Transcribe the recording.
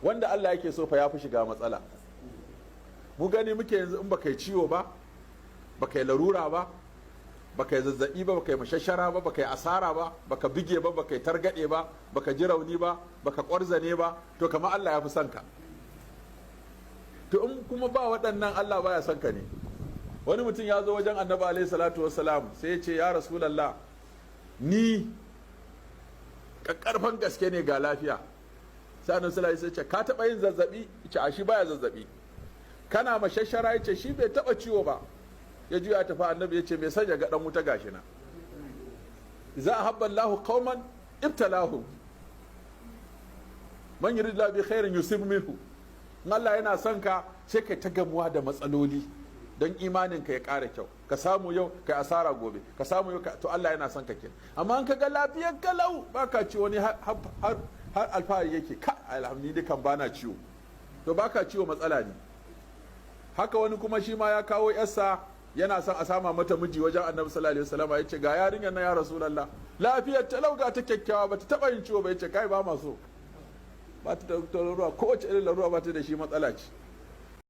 Wanda Allah yake so fa ya fi shiga matsala. Mu gani muke yanzu in baka yi ciwo ba, baka yi larura ba, baka yi zazzabi ba, baka yi mashashara ba, baka yi asara ba, baka bige ba, baka yi targaɗe ba, baka ji rauni ba, baka ƙwarzane ba, to kamar Allah ya fi son ka. To in kuma ba waɗannan, Allah baya son ka ne. Wani mutum ya zo wajen Annabi alaihi salatu wassalam, sai ya ce, "Ya Rasulallah, ni ƙaƙƙarfan gaske ne, ga lafiya." Sai Annabi sallallahu alaihi ce, "Ka taɓa yin zazzabi?" Ce a shi baya zazzabi. "Kana mashashara?" Ya ce shi bai taɓa ciwo ba. Ya juya tafi. Annabi ya ce, "Mai sanya ga dan wuta gashi na." Iza ahabba Allahu qauman ibtalahum. Man yurid bi khairin yusib minhu. In Allah yana son ka, sai kai ta gamuwa da matsaloli don imanin ka ya ƙara kyau. Ka samu yau, kai asara gobe, ka samu yau, to Allah yana son ka kenan. Amma in ka ga lafiyar kalau, baka ci, wani har alfahari yake, "Ka alhamdulillah kan bana ciwo." To baka ciwo matsala ne. Haka wani kuma shi ma ya kawo yarsa, yana son a sama mata miji wajen Annabi sallallahu alaihi wasallam. Ya ce, "Ga yarinyar na, ya Rasulullah, lafiyar talau, ga ta kyakkyawa, bata taba yin ciwo ba." Ya ce, "Kai, ba ma so, ba ta da larura, kowace irin larura ba ta da shi, matsala ce."